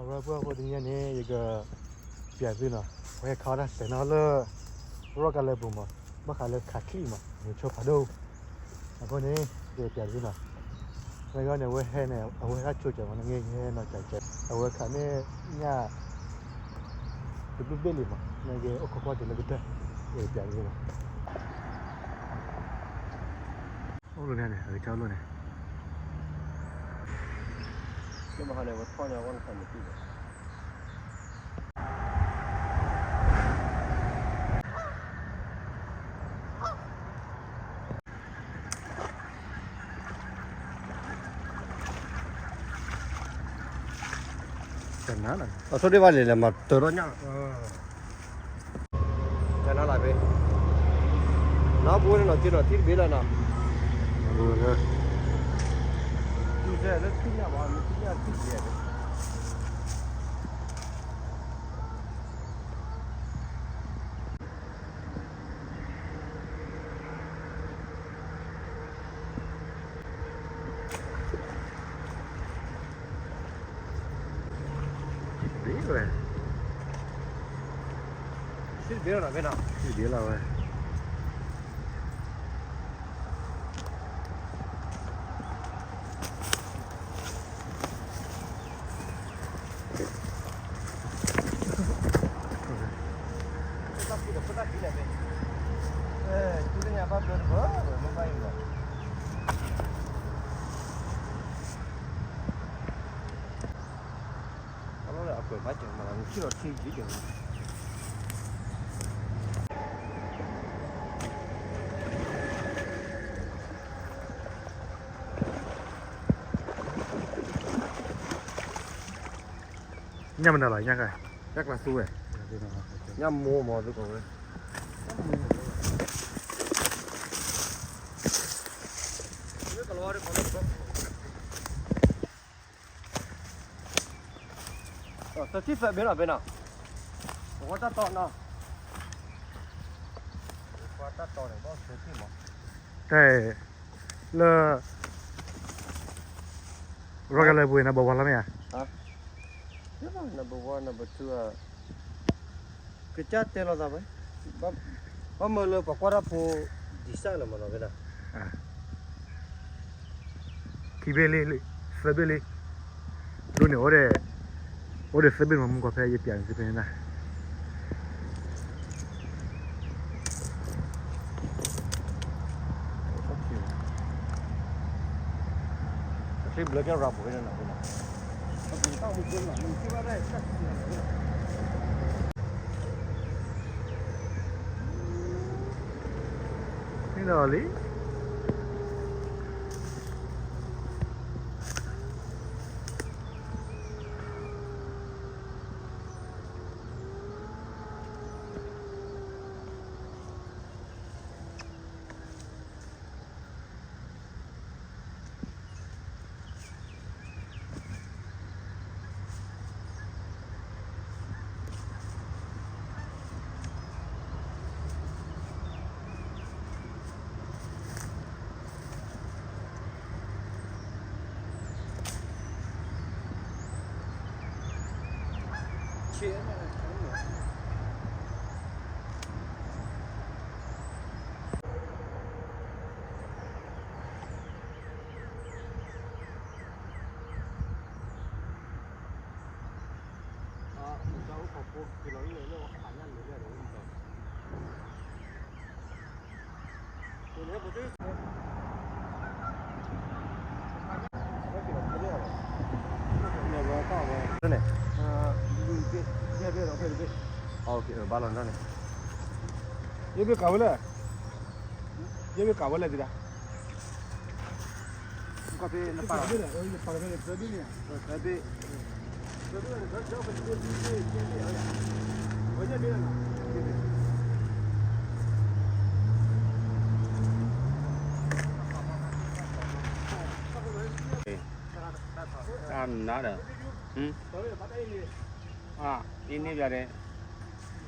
အဝဲပှၤဖိတနံၤညါန့ၣ် ယကပျးသုနီၤ, ပှၤဟဲခးအီၣ်တၢ်စဲးနီၤလၢ ရီၣ်ကါလၢပူၤမး, ဘၣ်ဃးလၢခးချံမး, မုဆိဖးဒိၣ်, အဃိန့ၣ် ယကပျးသုနီၤ, မ့ၢ်ဂ့ၤန့ၣ် အဝဲဟဲန့ၣ် အဝဲဟဲတၢ်ဆိကဲမး, နဂ့ၤဟဲနီၤကဲကဲ, အဝဲခးန့ၣ်ညၣ် တဘျုးဘ့ၣ်လံမး, နဂ့ၤအိၣ်ခိးကွၢ်တုၤလၢကတၢၢ်, ယကပျးသုနီၤ. အိၣ်လၢန့ၣ် အကစၢ်အိၣ်လၢန့ၣ် အဆိဒ့ဘၣ်လံလဲၤမၤတၢၤထီၣ်ညၣ်လီၤ, ကနၣ်လၢဖဲ, နီၢ်ပူၤန့ၣ်နီၤ က့ၤနီၤထံတဘ့ၣ်လီၤနီၤ, လၢထံညၣ်ဘၣ် မ့ၢ်ထံညၣ်ထံတဘ့ၣ် ဘ့ၣ်ဝဲ, ထံတဘ့ၣ်လီၤနီၤ မ့ၢ်နီၤ, ထံတဘ့ၣ်လီၤဝဲ. ညၣ်မနုၤလီၤ ညၣ်က, ညၣ်ကျးသူဝဲ, ညၣ်မိၢ်မၤသကိးဝဲ, သၢထံၣ်သၢဘ့ၣ်နီၤဖဲနီၤ, ပဝဲတၢ်တီနီၤ, ပဝဲတၢ်တီန့ၣ် ဘၣ်သၢထံၣ်မး, တၢ် လၢ ရီၣ်ကါလၢပူၤ number one လီၤမ့ၢ်ဧါ, number one number two ကစၢ်တဲလိာ်သးဝဲ, ဘၣ်မနုၤလၢပှၤကွၢ်တၢ်ဖိ decide လီၤမးနီၤဖဲနီၤ, ခံဘ့ၣ်လံ, သၢဘ့ၣ်လံ, ဒိၣ်န့ၣ်အိၣ်ဒီး, အိၣ်ဒီးသၢဘ့ၣ်မး မုၢ်ကီၢ်ဖဲယပျးန့ၣ်သ့ဖဲန့ၣ်နီၤ. န့ၣ်လီၤလံ.ယဘ့ၣ်ကးဝဲလဲၣ်, ယဘ့ၣ်ကးဝဲလဲၣ်သံဒၣ်. တၢ်နးဒီး, အ့န့ၣ်ယၤဒီး,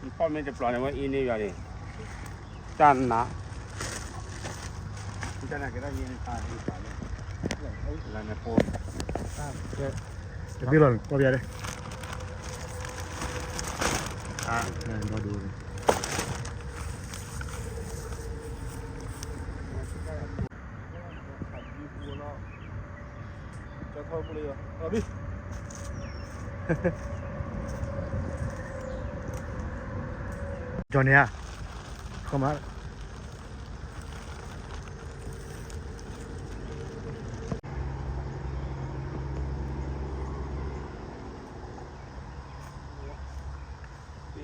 ဖီၣ်မ့ၢ်တပျီန့ၣ်ဝဲအ့န့ၣ်ယၤဒီး, တၢ်နး, လၢနဖိ, တဘ့ၣ်လီၤန့ၣ် ကွၢ်ပယါဒီး, ဒီဒိၣ်န့ၣ် ကၠီန့ၣ်ဧါ, ခီ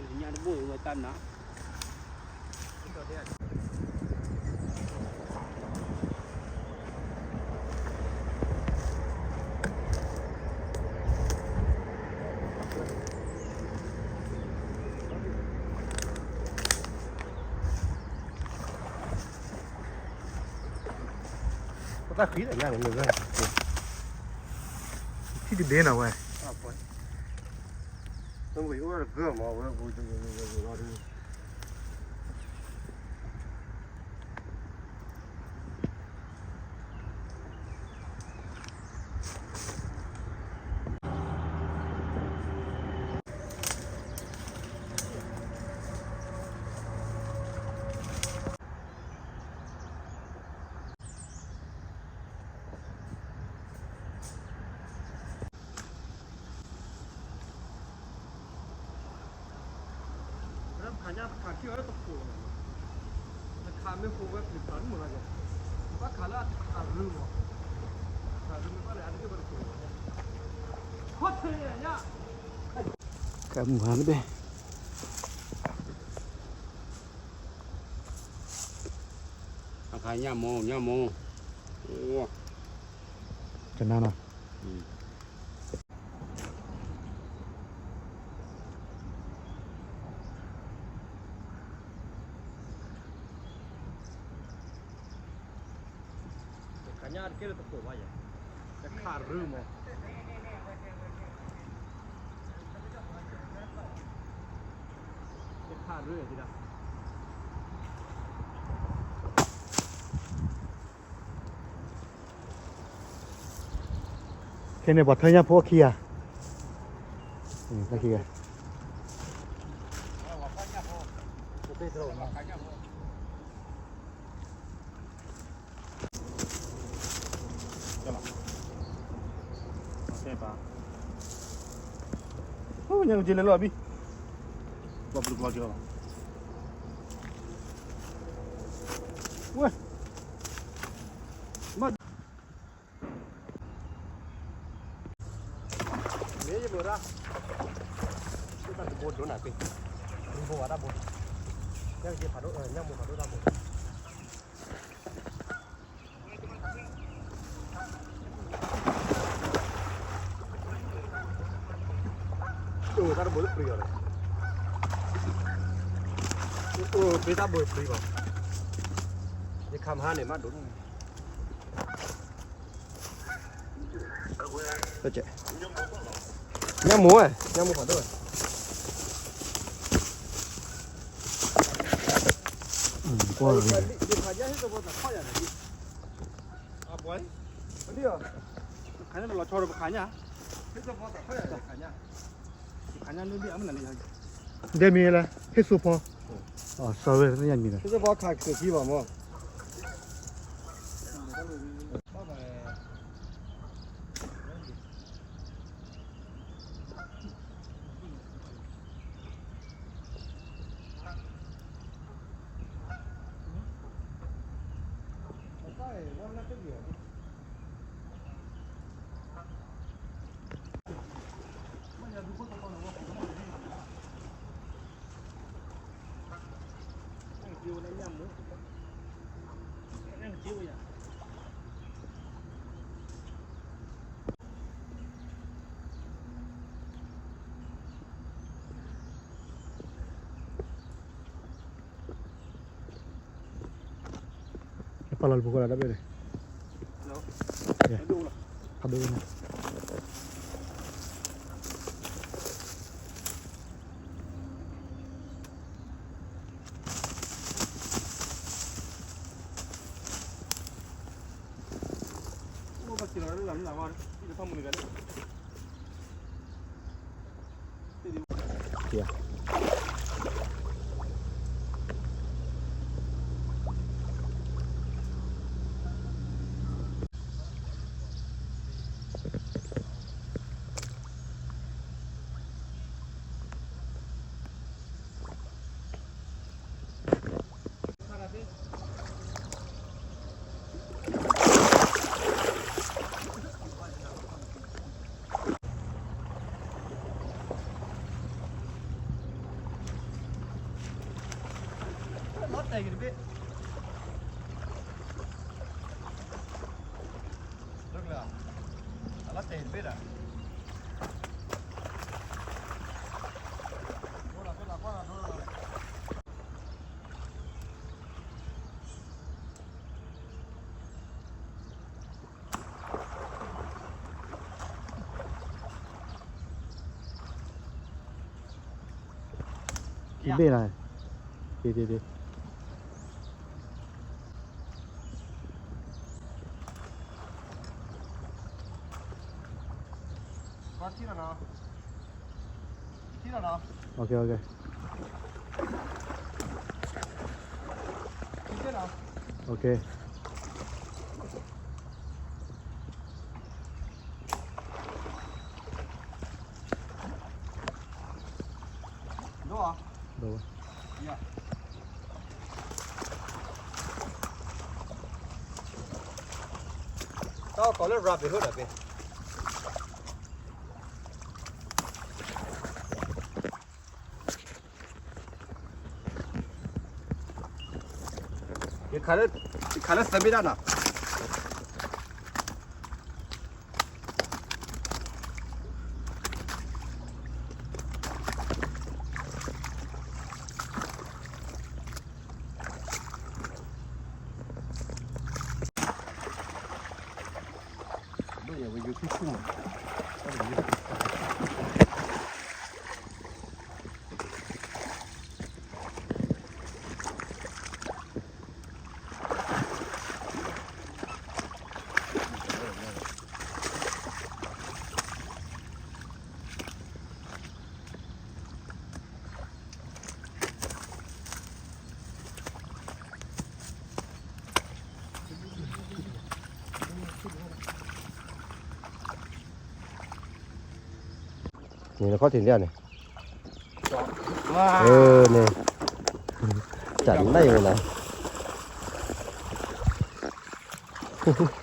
မး ညၣ်တဘိၣ်အံၤဝဲတၢ်နး ပတၢ်ဃံတၢ်ညၣ်န့ၣ် မ့ၢ်ဝဲ ထံၣ်တဘ့ၣ်နီၤဝဲ, ခါညါတခါခံဝဲတခိၣ်, တခါမ့ၢ်ဃိဝဲပျံၤဖးမုၢ်လီၤ, ဘၣ်ခါလၢအတခါရူမး, တခါရူမ့ၢ်ဘၣ်န့ၣ် အတက့ၢ်ဘၣ်တခိၣ်, ခီၣ်ထံးညါ, ကဲမုၢ်ဟါတဘ့ၣ် အခါညၣ်မိၢ် ညၣ်မိၢ်, ကနၣ်နီၤ, တခါညါတကဲလၢတခိၣ်ဘၣ်ယဲ, တခါရူမး, တခါရူဒၣ် ခဲန့ၣ်ပှၤထၢညၣ်ဖိအခံဂၤ, တၢ်ခံဂၤ, ညၣ်က့လၢလီၤဘံ, ဘျီဘျီဘျီက့လီၤ, ဝဲ မ့ၢ်ယမုၢ်ရၣ်, တၢ်တဘိဒိၣ်နၤပ့ၤ, ရူဘိဝဲတၢ်ဘိ, ညၣ်က့ဖးဒိၣ် ညၣ်မိၢ်ဖးဒိၣ်တၢ်ဘိ, အိၣ်တၢ်တဘိလၢပျံၤအီၤ, အိၣ်ပ့ၤတၢ်ဘိပျံၤဘၣ်, ယခါမဟါန့ၣ်မးဒိၣ်န့ၣ် ညၣ်မိၢ်ဝဲ ညၣ်မိၢ်ဖးဒိၣ်ဝဲ, ကွၢ်လီၤ, ခါညါလီၤဆီဒီးပခါညါ, ခါညါလၢလံအမနုၤလံ, ဒဲမ့ၢ်လၢ ဟ့ၣ်စိဖီ, sorry တၢ်မံၤလၢ ဟ့ၣ်စိဖီခးက့ၤခံဘၣ်မး ပာ်လီၤလၢပူၤဃီလီၤတၢ်ဘၣ်န့ၣ်, ဖးဒိၣ်န့ၣ်, ဘၣ်စံးလီၤလၢလၢ်လၢလၢ်ဝဲ, ထီၣ်မုၢ်နံၤဂၤန့ၣ်, ယၤ, တဘ့ၣ်, အလီၤတဲာ်တဘ့ၣ်ဒီး တဘ့ၣ်လီၤ, တဘ့ၣ်, တဘ့ၣ်, တၢ်ကိးလၢ rabbit hole ဒီး ယခးလၢသၢဘ့ၣ်ဒၣ်နီၤ. န့ၣ်နခီၣ်ထံးန့ၣ်, န့ၣ်, တၢ်နံၣ်ဝဲလီၤ, ဒီး, ခူၣ်ထီၣ်က့ၤဒီး တခူၣ်ထီၣ်န့ၣ်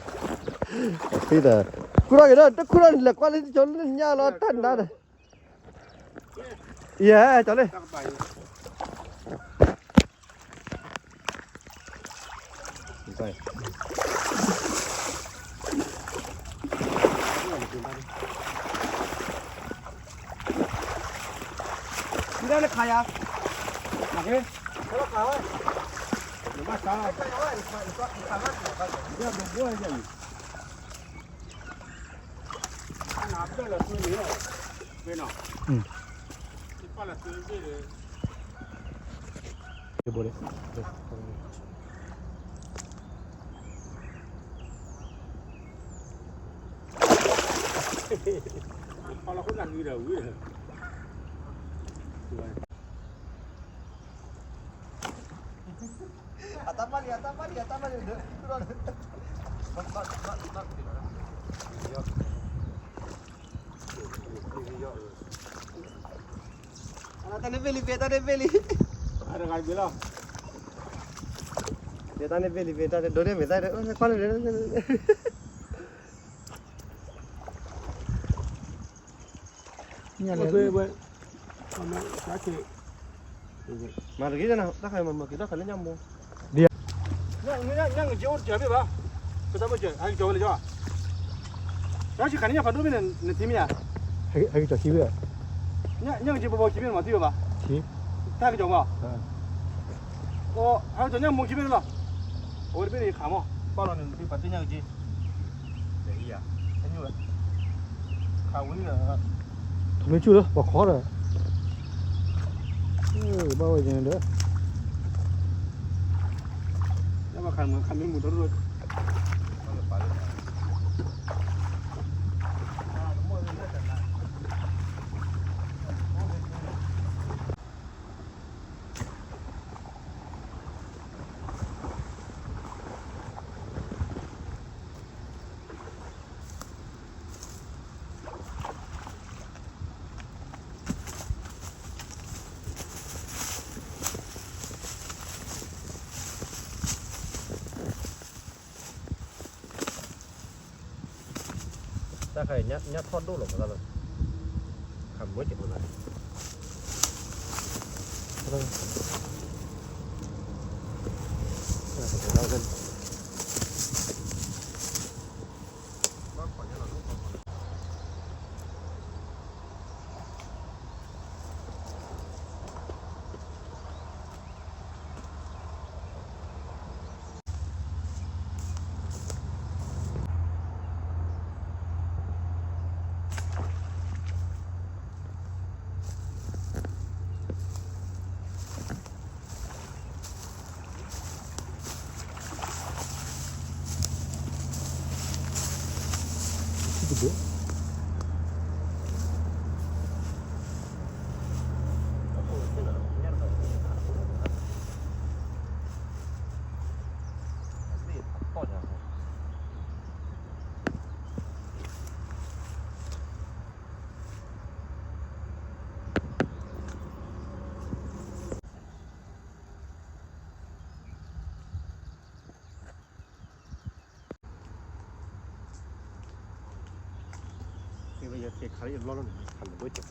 လဲၤကွၢ်လၢကၠီလၢညါလီၤ တၢ်နါဒီး, ယဲၢ် ကၠီလ့ၣ် နခါယၤ, နခါဝဲ, နဘၣ်ဆါ, နဘၣ်ဆါ, နပျဲၢ်လီၤသွ့န့ၣ်, ဝဲနီၤ, နပျဲၢ်လီၤသွ့န့ၣ်, အတၢ်ပၢ်လံ အတၢ်ပၢ်လံ အတၢ်ပၢ်လံ, တၢ်န့ၣ်ဘ့ၣ်လံ ဘ့ၣ် တၢ်န့ၣ်ဘ့ၣ်လံ, ဘ့ၣ် တၢ်န့ၣ်ဘ့ၣ်လံ ဘ့ၣ် တၢ်န့ၣ် ဒိးန့ၢ်မ့ၢ်သၣ်ဒီး ကွၢ်လၢ မၤတဂ့ၤနၤ တၢ်ခါမၤမၤက့ၤ တၢ်ခါလၢညါမိၢ်, ညၣ်ငက့အိၣ်တစဲးဘ့ၣ်ဘၣ်, ပတၢ်ဘၣ်စဲး ဟဲက့ၤကၠီဝဲလၢယီၤ, တၢ်ဆံခါန့ၣ် ညၣ်ဖးဒိၣ်ဘ့ၣ်န့ၣ် နထံၣ်မ့ၢ်ဧါ, ဟဲက့ၤကၠီခံဘ့ၣ်, ညၣ်ငက့ပီပီခံဘ့ၣ်န့ၣ် မၤသံဝဲဘၣ်, တၢ်ဟဲက့ၤကၠီမး, ဟဲက့ၤကၠီညၣ်မိၢ်ခံဘ့ၣ်န့ၣ်လီၤ, အဝဲတဘ့ၣ်န့ၣ်ယခးမး, ဘၣ်လီၤန့ၣ် နသံပာ်တ့ၢ်ညၣ်က့ ခးဝံၤဒီး, ထမ့ၢ်ဆူၣ်လၢ ပှၤခီဒီး, ဘၣ်ဝဲက့ၤဒီး, ဘၣ်ခးမ့ၢ်မူၤဒီး, တၢ်ခါအံၤ ညၣ်ထီၣ်ဒိၣ်လီၤမးတၢ်လၢ, ခးမ့ၢ်က့ၤမးတၢ်, တၢ်, တၢ်, ကဲခါလၢယလီၢ်လီၢ်န့ၣ် ခါလၢဘၣ်ကၠီ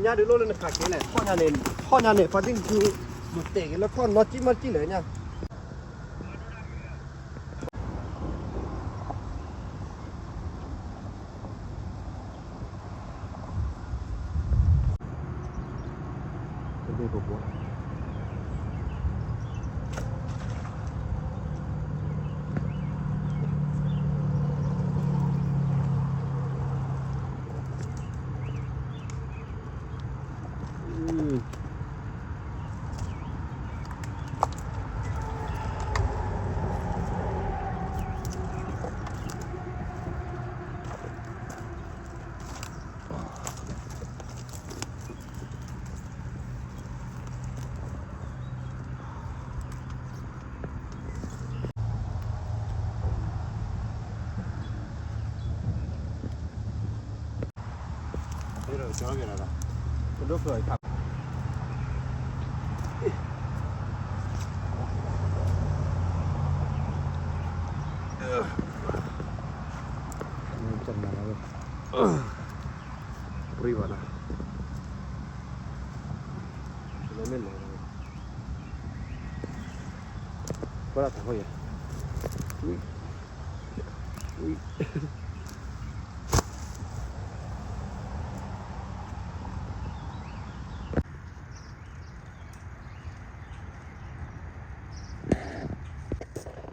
ညါဒုးလိၣ်လၢနခးက့ၤလဲၣ် ထီၣ်ညါန့ၣ် ထီၣ်ညါန့ၣ် ဖါတံၢ်က့ၤ မ့ၢ်တဲာ်က့ၤလၢထီၣ်နီၢ်ကံၣ်မီၢ်ကံၣ်လဲၣ်ညါ တဘ့ၣ်ပဘိ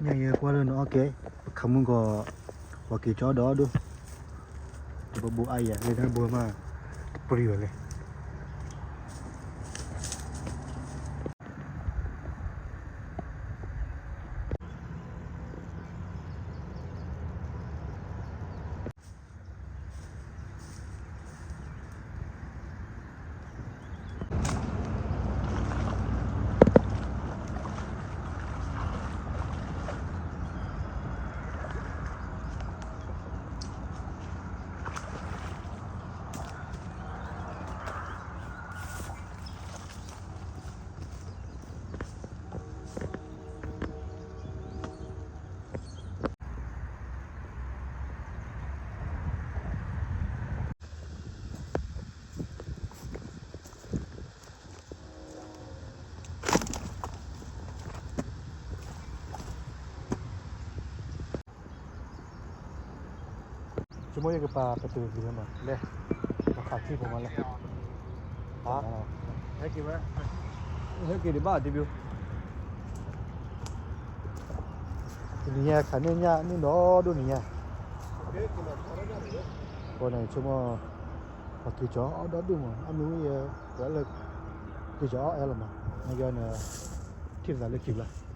ညါယဲကွၢ်လၢနအီၣ်ကဲ ပခးမုၢ်ကီး ပှၤက့ၤကၠီဒီဒိၣ် ပဘိအါယၤ လၢတၢ်ဘိမး ပှံၤဝဲလဲၣ် ဆိကမိၣ်ယကပာ်ပတုာ်က့ၤလၢမး လဲၣ် ပခးထံၣ်ဖိမးလဲၣ် ဟဲက့ၤဝဲ ဟဲက့ၤဒံးဘၣ်တဘျီ တနံၤညါခးန့ၢ်ညၣ်န့ၢ်ဒီဒိၣ်နံၤညါ ဃိန့ၣ်ဆိကမိၣ် ပှၤက့ၤကၠီအီၣ်ဒီဒိၣ်မး အမ့ၢ်ဝံၤယဲ ပှၤလၢ က့ၤကၠီအီၣ်အဲၣ်လီၤမး နကဲန့ၣ် ထံၣ်ပသးလၢခံဘျီ